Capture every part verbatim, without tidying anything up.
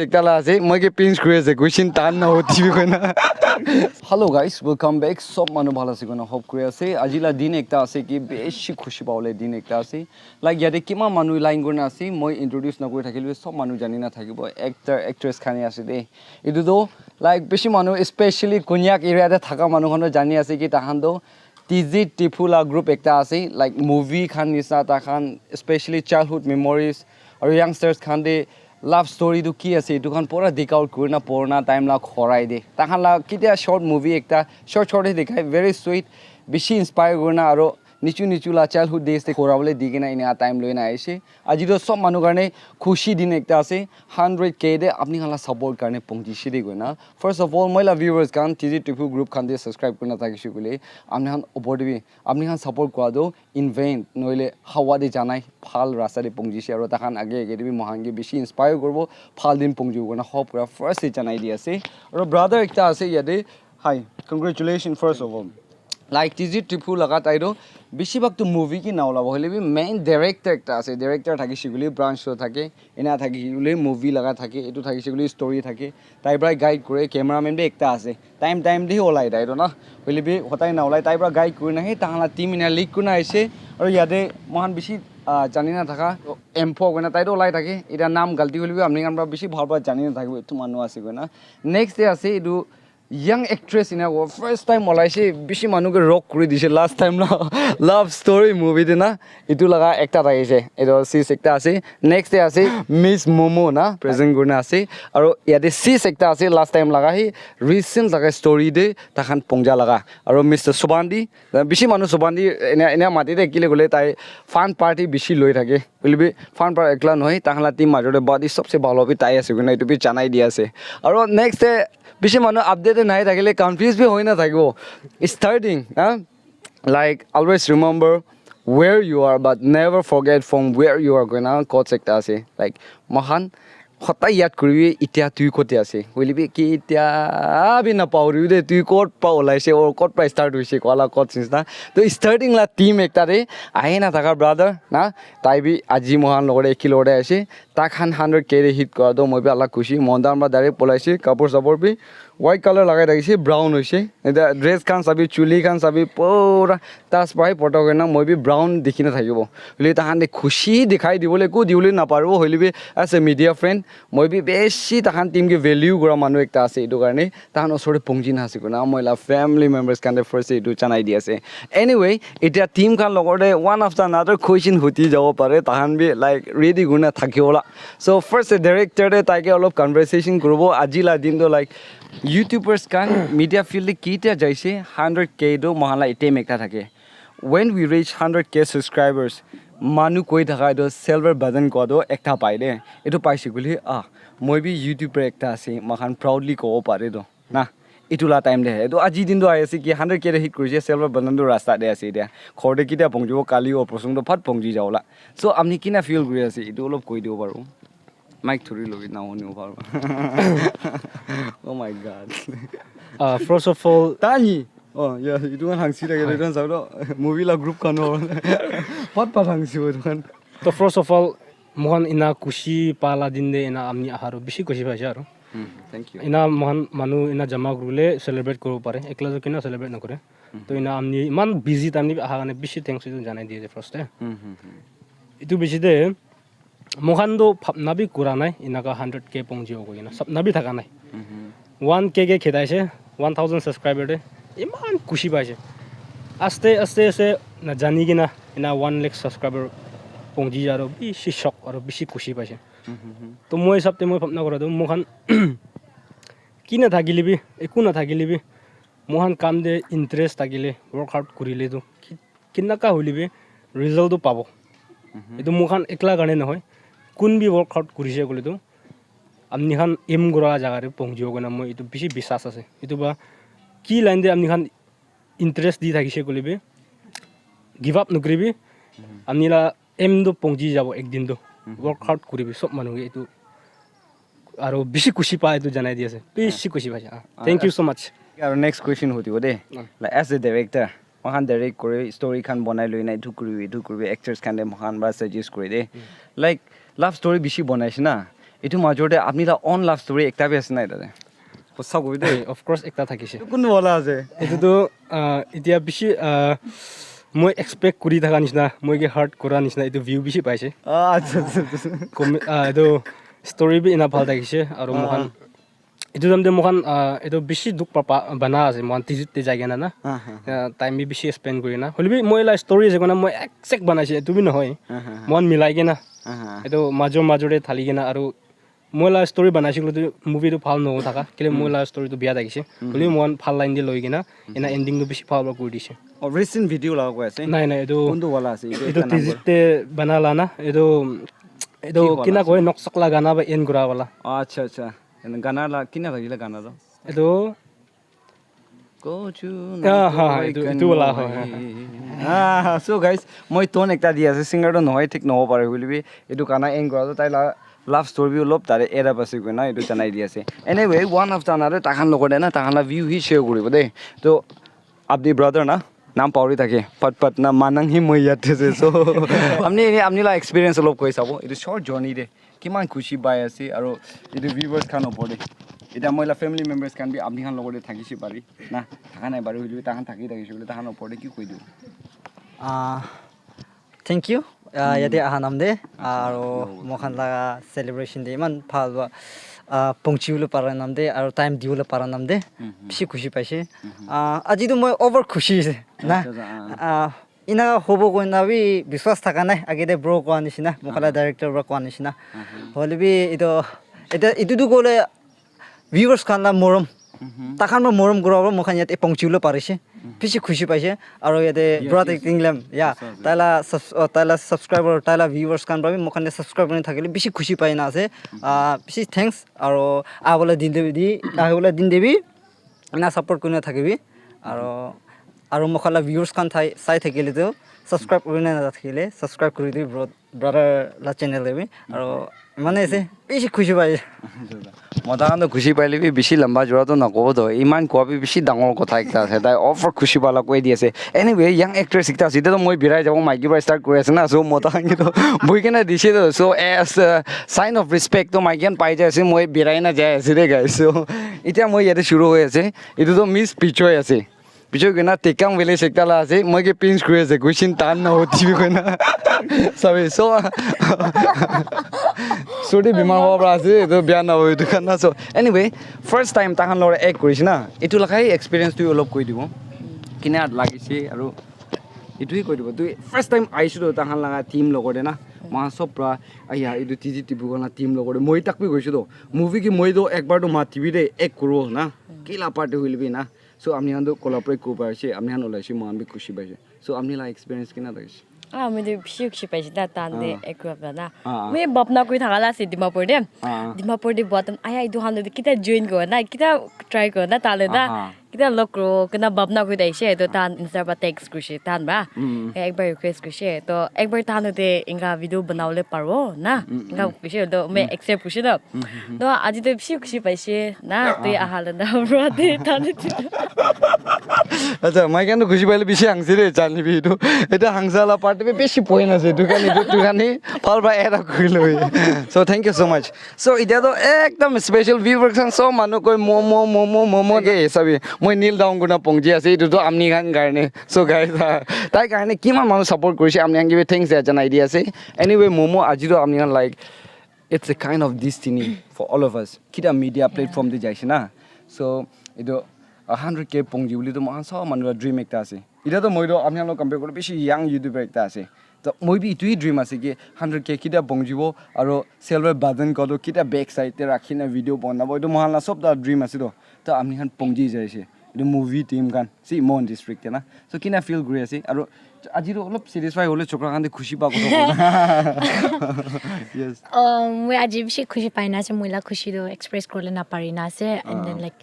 Ekta la ase, moi ke pinch kuri ase, question tan na ho T V koina. Hello guys, welcome back. Sob manu bhal ase koina hope kuri ase. Aji la din ekta ase ki beshi khushi pabole din ekta ase. Like yate kima manu line kurina ase, moi introduce na kuri thakile sob manu jani na thakibo. Actor, actress khan he ase de. Etu toh like beshi manu, especially Konyak area te thaka manu khan toh jani ase ki tahan toh T Z Tipu la group ekta ase, like movie khan nisna ta khan, especially childhood memories aru youngsters khan de love story tu ki ase etu khan pura dig out kurina purana time la khorai de. Ta khan la kitia short movie ekta short short he dikhai, very sweet, bishi inspire kurina aru nichu nichu la childhood days te khora bole di kena ena time loina aise. Aji toh sob manu karne khushi din ekta ase, hundred K te apni khan la support karne pongji shi de koina. First of all, moi la viewers khan, T Z Tipu group khan te subscribe kurina thakishe koile, apni khan opor te bi, apni khan support kura toh in vain, nohole hawa te janai, bhal rasta te pongji shi, aru ta khan age age te bi moi khan ke bishi inspire kuribo, bhal din pongji koina hope kura, first te janai di ase. Aru brother ekta ase yate, hi, congratulations first of all. Like T Z Tipu laga tai toh bishi bhag tu movie ki na ulabo, hoile bi main director ekta ase, director thakishe koile branch toh thake, ena thakishe koile movie laga thake, etu thakishe koile story thake, tai pra guide kure, cameraman bi ekta ase, time time te hi olai tai toh na, hoile bi hotai na olai, tai pra guide kurina hi ta khan la team ena lead kurina aise, aru yate moi khan bishi ah, jani na thaka, M four koina tai toh olai thake, eta naam galti hoile bi apni khan pra bishi bhal pra jani na thakibo, etu manu ase koina. Next te ase etu young actress ena ko first time olaise, bishi manu ke rock kuri dise last time la love story movie te na, etu laga ekta thakise, etu sis ekta ase. Next te ase Miss Momo na present kurina ase, aru yate sis ekta ase last time laga, hi recent laga story te ta khan pongja laga, aru Mister Subandi, bishi manu Subandi ena ena mati de kile koile tai fun party bishi loi thake. Hoile bi fun party ekla nohoi, ta khan la team major te body sobse bhal hobi tai ase koina etu bi janai di ase. Aru next te bishi manu update te nai thakile confuse bi hoi na thakibo. Starting, huh? Like always remember where you are but never forget from where you are koina quotes ekta ase. Like moi khan hotai yad kuribi, itia tui kote ase? Hoile bi ketia bi napahoribi de, tui kot pa olaise or kot pa start hoise koa la kot nisna. To starting la team ekta de ahi na thaka brother na, tai bi aji moi khan logor te eki logor te ase. Ta khan hundred K de hit kora toh moi bi alak khushi. Mon dan pra direct polaise, kapur sapur bi white color lagai thakise, brown hoise. Eta dress khan sabi, chuli khan sabi, pura tas pai photo kena moi bi brown dikhi na thakibo. Hoile ta khan de khushi dikhai dibole, eku dibole naparibo. Hoile bi as a media friend, moi bi beshi ta khan team ke value kura manu ekta ase, etu karne ta khan osor te pongji na ase koina moi la family members khan te first te etu janai di ase. Anyway, etia team khan logor te one after another question huti jabo pare, ta khan bi like ready kurina thakibo la. So first te director te tai ke olop conversation kuribo. Aji la din toh like YouTubers khan media field te ketia jaise, hundred K toh moi khan la aim ekta thake. When we reach hundred K subscribers, manu koi thaka etu silver button koa toh ekta pai de. Etu paise koile, ah, moi bi YouTuber ekta ase, moi khan proudly kobo pare toh na. Etu la time de, etu aji din toh ahi ase ki hundred K de hit kurise, silver button toh rasta de ase etia. Ghor te ketia pongjibo, kali or posong toh phat pongji jabo la. So apni kina feel kuri ase, etu olop koi dibo paro. Mic thori lobi na honi over. Oh my God. Uh, first of all, Tani. Oh yeah, etu khan hangsi thake, etu khan sabo. Movie la group khan ho. Pat pat hangsi bo etu khan. To first of all, mohan ina khushi pala din de ina amni aharo bishi khushi paise aro. Hmm, thank you. Ina mohan manu ina jama kurule celebrate koribo pare. Ekla to kina celebrate nakore. To ina amni iman busy time ni aha karne bishi thanks etu janai diye first te. Hmm, hmm, hmm. Etu bishi de mohan to bhabna bi kura nai inaka hundred K pongji hobo koi kena sapna bi thaka nai. Hmm, hmm. One K ke khedai se, one thousand subscriber de iman khushi paise. Aste aste aste na jani kena ina one lakh subscriber pongji ja aro bishi shock aro bishi khushi paise. Hmm, hmm, hmm. To moi hisab te moi bhabna kora to mohan ki na thakile bi, eku na thakile bi, mohan kam de interest thakile, work hard kurile to ki- kinaka hoile bi result to pabo. Etu mohan ekla karne nohoi, kun bi work hard kurise koile to amni khan aim kura jaga te pongjibo koina moi etu bishi biswas ase. Etu ba ki line te amni khan interest di thakise koile bi give up nokoribi. Amni la aim to pongji jabo ek din to. Work hard kuribi sob manu ke etu aro bishi khushi pa etu janai di ase. Bishi khushi paise. Ah, thank you so much. Aru next question hutibo de. Ah. Like as a director, mohan direct kore, story khan bonai loina etu kuribi, etu kuribi, actors khan de mohan ba suggest kore de. Like love story bishi bonaise na. Etu major te apni la own love story ekta bi ase na etu te? Hosa kobi de. Of course, ekta thakise. Kun wala ase? Etu tu ah, etia bishi ah, moi expect kuri thaka nishina, moi ke hurt kura nishina etu view bishi paise. Ah, acha acha acha. Komi- ah, etu story bi ena bhal thakise aru moikhan etu time te moikhan ah, etu bishi dukh pa- pa- bana ase moikhan tizit te jai kena na. Ah, ha, Ah, time bi bishi spend kuri na hoile bi moi la story ase koina moi exact banaise etu bi nohoi. Ah, ha, ha. Moikhan milai kena Ah, ha. etu major major te thali kena aru moi la story banaise koile tu movie tu bhal noho thaka kile moi la story tu bia thakise. Hoile bi moikhan bhal line te loi kena ena ending tu bishi bhal para kuri dise. Oh, recent video la koi ase? Nai nai etu Kuntu wala ase? Etu etu ekta number. Tizit te bana la na etu etu Ki wala kina ase? Koi nok sak la gana ba en kura wala. Acha acha. Ena gana la kina thakile gana to? Etu Kochu Ah, ha, etu- etu wala hoi, ha, Ah, so guys, moi tone ekta di ase, singer to nohoi, thik noho pare hoile bi etu gana end kora to tai la love story bi olop tare add up ase koina etu janai di ase. Anyway, one of the another takhan logot de na takhan la view hi share kuribo de. To apni brother na nam pauri thake pat pat na manang hi moi yate ase. So apni apni la experience olop koi sabo etu short journey de. Kiman khushi pai ase aru etu viewers khan opor te. Eta moi la family members khan bi apni khan logot de thakise pari na thaka nai pari hoile bi takhan thaki thakise hoile takhan opor te ki koi dibo? Ah, thank you. Ah, yate aha nam de aru moikhan la celebration de iman bhal ba ah, pongchi bole para nam de aru time di bole para nam de bishi khushi paise. Ah, aji tu moi over khushi ase na. Acha, acha, Ah, ina hobo koina bi biswas thaka nai age de bro koa nishina moikhan la director para koa nishina. Hoile bi etu eta etu tu kole viewers khan la morom takhan para morom kura para moikhan yate pongchi bole parise. Bishi khushi paise aru yate bro acting lam ya tai la subs- oh, tai la subscriber tai la viewers khan para bi moikhan te subscribe kuri thakile bishi khushi pai na ase. Ah, bishi thanks aru ahibole din de bi ahibole din de bi ena support kurina thakibi aru aru moikhan la viewers khan thai sai thakile tu subscribe kurina nathakile subscribe kuri dibi bro brother la channel de bi aru imane ase bishi khushi pai. Mota khan to khushi paile bi bishi lamba jora to nakobo to, iman koa bi bishi dangor kotha ekta ase, tai over khushi pala koi di ase. Anyway, young actress ekta ase, etia to moi birai jabo maiki para start kuri ase na, so mota khan ke to bui kena dise to, so as a sign of respect to maiki khan pai jai ase, moi birai na jai ase de guys. So etia moi yate shuru hoi ase, etu to Miss Pichoi ase. Pichoi kena Tekang village ekta la ase, moi ke pinch kuri ase, question tan na hoti bi koina. Sabi, so sorry bimar hobo para ase, etu bia na hoi etu khan na. So anyway, first time takhan lora act kurise na, etu lagai experience tu olop koi dibo, kina lagise aru etu hi koi dibo tu first time aise to takhan laga team logot de na, moikhan sob para aya etu T G T V khan la team logot de moi tak bi koise to movie ki moi to ekbar to matibi de act kuro na, kila part hoile bi na. So apni khan to collaborate kuri parise, apni khan olaise, moi khan bi khushi paise. So apni la experience kina thakise? Ah, moi tu bishi khushi paise da tan de Ah. Ek group da na. Ah. Moi bhapna kuri thaka la ase Dimapur de. Ah. Dimapur de buat ai ai duhan de kita join kora na, kita try kora na tale da. Aha. Kita log kuro kena bhapna kuri aise to tan Insta pa text kurise tan ba. Mm. Eh, ekbar request kurise to ekbar tan de inga video banabole paro na. Inga kurise to moi accept kurise to. To aji to bishi khushi paise na. Tui aha la na bro de tan. Acha, moi khan to khushi paile bishi hangsi de, janibi etu. Eta hangsa la part bi bishi point ase. Etu khan etu, etu khan hi bhal para add up kuri loi. So thank you so much. So etia to ekdam special viewers khan sob manu koi momo, momo, momo ke sabi. Moi kneel down kurina pongji ase. Etu to apni khan karne. So guys, ah, tai karne kiman manu support kurise, apni khan ke bi thanks dia janai di ase. Anyway, momo aji to apni khan like it's a kind of destiny for all of us. Kita media platform te jaise na. So etu hundred K pongji bole to moikhan sob manu la dream ekta ase. Etia to moi to apni khan log compare kori bishi young YouTuber ekta ase. To moi bi etu hi dream ase ki hundred K kita pongjibo aru silver button ko to kita back side te rakhi na video banabo. Etu moikhan la sob ta dream ase to. To apni khan pongji jaise. Etu movie team khan si Mon district te na. So kina feel kuri ase aru aji to olop satisfy hole chokra khan te khushi pa kotha kobo. Yes. Um, moi aji bishi khushi pai na ase, moi la khushi tu express kurle na pari na ase, and then like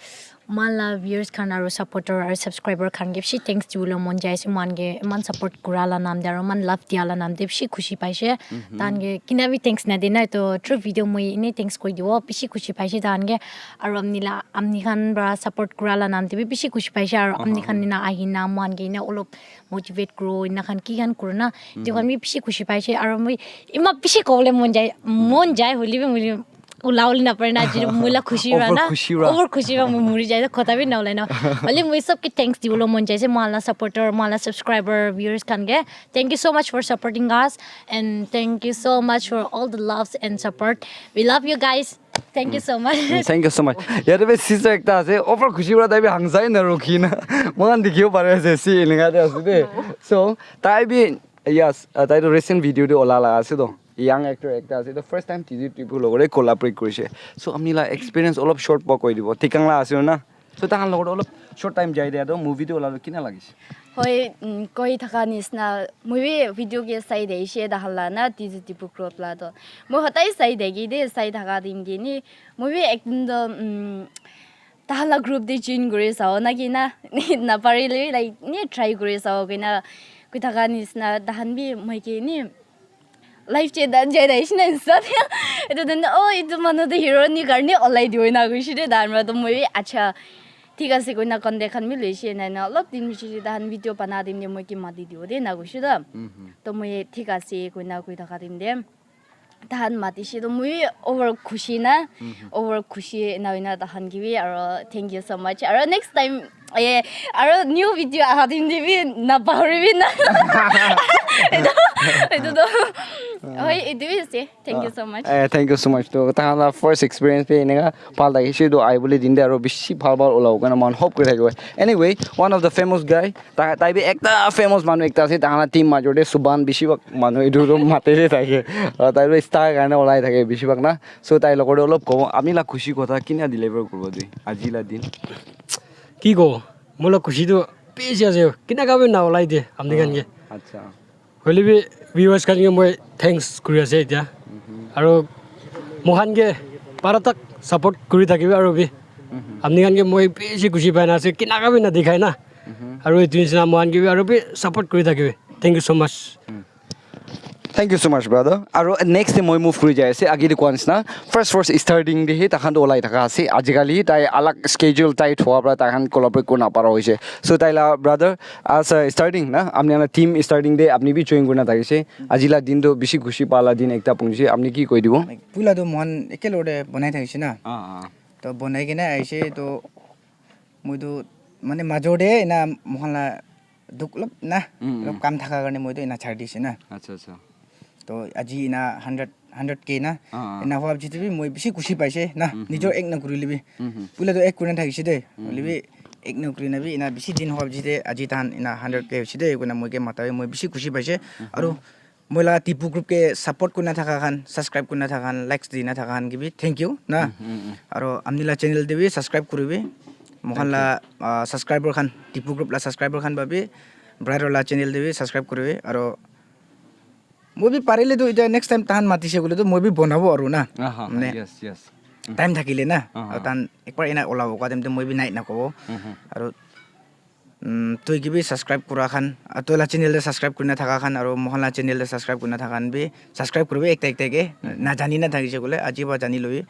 moi la viewers khan aru supporter aru subscriber khan ke bishi thanks dibole mon jai ase, moikhan ke iman support kura la nam de aru iman love dia la nam de bishi khushi paise. Tahan ke kina bi thanks na de na to true video moi ene thanks koi dibo, bishi khushi paise tahan ke, aru amni la amni khan para support kura la nam de bi bishi khushi paise, aru amni khan ena ahi na moikhan ke ena olop motivate kuro, ena khan ki khan kuro na, etu khan bi bishi khushi paise. Aru moi iman bishi kobole mon jai, mon jai hoile bi moi Ula uli na pare na, jiri moi la khushi ra na. Over khushi ra. Over khushi ra, moi muri jai, khota bi na ulai na. Hoile moi sob ke thanks dibole mon jaise, moi la supporter, moi la subscriber, viewers khan ke. Thank you so much for supporting us, and thank you so much for all the loves and support. We love you guys. Thank you so much. Mm, thank you so much. Yate bi sister ekta ase, over khushi ra, tai bi hangsai na rukhi na. Moi khan dikhibo pare ase, si eninga te ase de. So, tai bi, yes, uh, tai to recent video te ola la ase to. Young actor ekta ase, the first time T Z Tipu logore collaborate kurise. So, ami la experience olop short pa koi dibo. Tikang la ase na. So, tahan logore olop short time jai dia to movie te ola to kina lagise? Hoi, mm, koi thaka nisna, moi bi video ke sai de ishe da hala na T Z Tipu group la to. Moi hotai sai de gi de, sai thaka din gi ni. Moi bi ek din to, mm, tahan la group te join kuri sao na ki na, ni na parile, like, ni try kuri sao ki na, koi thaka nisna, tahan bi moi ke ni live chat dan jai dai shina insta te. Etu dan, "Oh, etu manu tu hero ni karne olai dibo na," kuishe de dan ra to moi, "Acha, thik ase," koi na contact khan bi loishe na na, olop din bishi de tahan video bana din de moi ke mati dibo de na kuishe da. Mhm. To moi, "Thik ase," koi na koi thaka din de. Tahan matishe to moi over khushi na, over khushi na hoina tahan ke bi, aro thank you so much. Aro next time, eh, aro new video aha din de bi na pahori bi na. Etu, etu to, hoi, etu bi ase. Thank you so much. Eh, thank you so much. To tahan la first experience bi eneka bhal lagise to, ahibole din de aro bishi bhal bhal olabo karne moi khan hope kuri thakibo. Anyway, one of the famous guy, tai, tai bi ekta famous manu ekta ase, tahan la team major te Suban bishi bhag manu etu to mate de thake. Aru tai bi star karne olai thake bishi bhag na. So tai logor te olop kobo, ami la khushi kotha kina deliver kuribo tui aji la din? Ki kobo? Moi la khushi to bishi ase. Kina ka bi na olai de, amni khan ke. Acha. Hoile bi viewers khan ke moi thanks kuri ase etia. Aru moi khan ke para tak support kuri thakibi aru bi. Amni khan ke moi bishi khushi pai na ase, kina ka bi na dikhai na. Aru etu nisna moi khan ke bi aru bi support kuri thakibi. Thank you so much. Thank you so much, brother. Aru next te moi move kuri jai ase, agi de koa nisna. First, first starting de hi takhan to olai thaka ase. Ajikali tai alag schedule tight hua pra takhan collaborate kurna para hoise. So, tai la brother, as a starting na, apni la team starting de apni bi join kurna thakise. Aji la din to bishi khushi pa la din ekta pungji, apni ki koi dibo? Like, puila to moi khan ekelogte bonai thakise na. Ah, ah. To bonai kena aise to moi to mane major de na moi khan la dukh olop na, olop kam thaka karne moi to ena chari dise na. Acha, acha. To aji ena hundred, hundred K na. Ah, ah. Ena hua jite bi moi bishi khushi paise na. Nijor ek na kurile bi. Puila to ek kurina thakise de. Hoile bi ek na kurina bi ena bishi din hua jite aji tahan ena hundred K hoise de. Koina moi ke mata bi moi bishi khushi paise. Aru moi la Tipu group ke support kurina thaka khan, subscribe kurina thaka khan, likes dina thaka khan ke bi thank you na. Aru amni la channel de bi subscribe kuribi. Moi khan la, ah, subscriber khan, Tipu group la subscriber khan ba bi brother la channel de bi subscribe kuribi. Aru moi bi parile tu ita next time tahan matise koile tu moi bi bonabo aru na. Aha, mane yes, yes. Time thakile na. Aha. Aru tahan ekbar ena olabo koa time te moi bi nai na kobo. Aru, um, tui ke bi subscribe kura khan, aru tui la channel te subscribe kurina thaka khan, aru moi khan la channel te subscribe kurina thaka khan bi subscribe kuribi ekta ekta ke. Na jani na thakise koile aji ba jani lobi.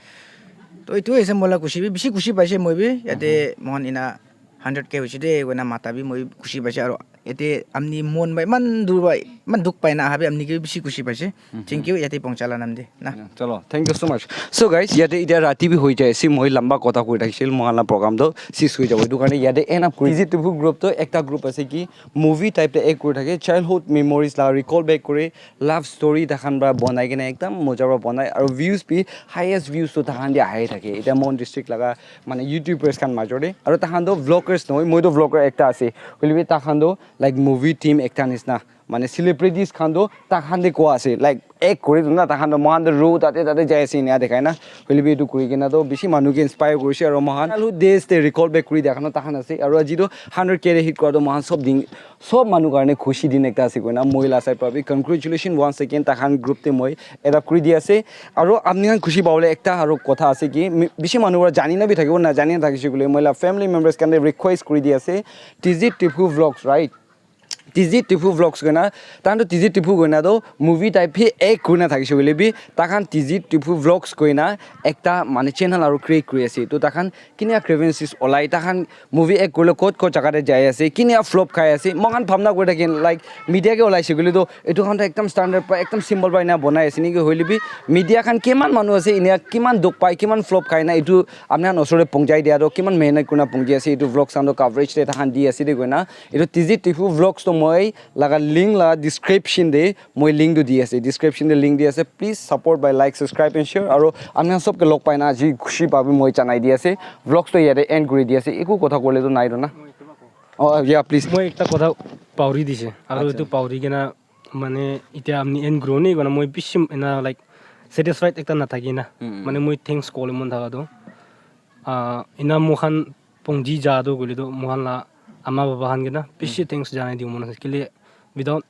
To etu ase moi la khushi bi, bishi khushi paise moi bi. Yate moi khan ena hundred K hoise de, koina mata bi moi khushi paise. Aru yate amni mon ba iman dur ba, iman dukh pai na aha bi amni ke bi bishi khushi paise. Thank you, yate pongcha la nam de na. Yeah, chalo, thank you so much. So guys, yate ite rati bi hoi jai ase, moi lamba kotha koi thakisile, moi khan la program to sis hoi jabo. Etu karne yate end up kuri. T Z Tipu group to ekta group ase ki movie type te act kuri thake, childhood memories la recall back kore, love story takhan pra bonai kena ekdam moja pra bonai, aru views bi highest views to takhan de ahi thake. Eta Mon district laga mane YouTubers khan major de. Aru takhan to vloggers nohoi, moi to vlogger ekta ase. Hoile bi takhan to like movie team ekta nisna. Mane celebrities khan to takhan de koa ase. Like act kuri tu na takhan to mohan to ro tate tate jai ase enia dekhai na. Hoile bi etu kuri kena to bishi manu ke inspire kurise aru mohan childhood days te recall back kuri dia khan to takhan ase. Aru aji to hundred K de hit kora to mohan sob din, sob manu karne khushi din ekta ase koina moi la side pra bi congratulations once again takhan group te moi add up kuri di ase. Aru apni khan khushi pabole ekta aru kotha ase ki mi-, bishi manu para jani na bi thakibo, na jani na thakise koile moi la family members khan te request kuri di ase, T Z Tipu Vlogs, right? T Z Tipu Vlogs koina, tahan tu T Z Tipu koina tu movie type hi act kurina thakishe koile bi, tahan T Z Tipu Vlogs koina ekta mane channel aru create kuri ase. Tu tahan kinia grievances olai, tahan movie act kurile kot kot jaga te jai ase, kinia flop khai ase, moikhan bhabna kuri thakina, like, media ke olaise koile tu etu khan tu ekdam standard pa, ekdam simple pa ena banai ase niki, hoile bi media khan kiman manu ase, enia kiman dukh pai, kiman flop khai na etu apni khan osor te pohonchai dia tu kiman mehnat kurina pohonchi ase, etu vlogs khan tu coverage te tahan di ase de koina. Etu T Z Tipu Vlogs to moi laga link la description de moi link tu di ase, description de link di ase. Please support by like, subscribe and share. Aru ami khan sob ke log pai na aji khushi pa bi moi janai di ase. Vlogs to yate end kuri di ase. Eku kotha kole to nai to na. Oh, yeah, please. Moi ekta kotha pauri dise. Aru Acha. Etu pauri kena mane itya amni end kuro ni kona moi bishi ena, like, satisfied ekta na thaki na. Mm. Mane moi thanks kole mon thaka to. Ah, ena moikhan pohonchi ja to koile to moikhan la ama baba khan ke na bishi thanks janai dibo mon ase. Kile without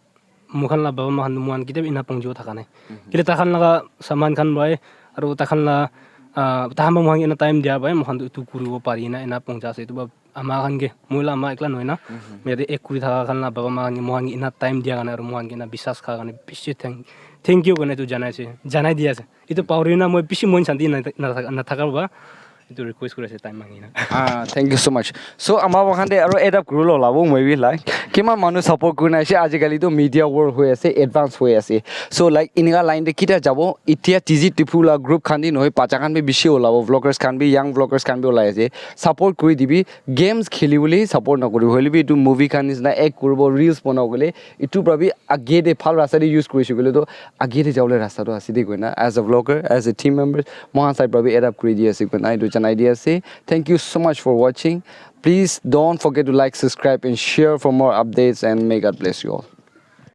moikhan la baba ma khan to moikhan ketia ena pohonchibo thaka nai. Kile takhan laga saman khan bai aru takhan la, ah, tahan ba moikhan ke ena time dia bai moikhan to etu kuribo pari na ena pohoncha ase. Etu ba ama khan ke, moi la ama ekla nohoi na. Yate act kuri thaka khan la baba ma khan ke moikhan ke ena time dia karne aru moikhan ke ena biswas kha karne bishi thank, thank you karne etu janai ase, janai di ase. Etu pauri na moi bishi mon shanti na, na, na thaka ba. Etu request kuri ase time mangi na. Ah, thank you so much. So, ama khan de aru add up kuribole olabo moi bi, like, kiman manu support kurina ase, ajikali to media world hoi ase, advance hoi ase. So, like, inika line de kita jabo, itya T Z Tipu la group khan di nohoi, bacha khan bi bishi olabo, vloggers khan bi, young vloggers khan bi olai ase. Support kuri dibi, games kheli bole support na kuribi, hoile bi etu movie khan nisna act kuribo, reels banabo koile, etu pra bi age de bhal rasta de use kurise koile to age de jabole rasta to ase de koina. As a vlogger, as a team member, moikhan side pra bi add up kuri di ase koina etu janai di ase. Thank you so much for watching. Please don't forget to like, subscribe and share for more updates, and may God bless you all.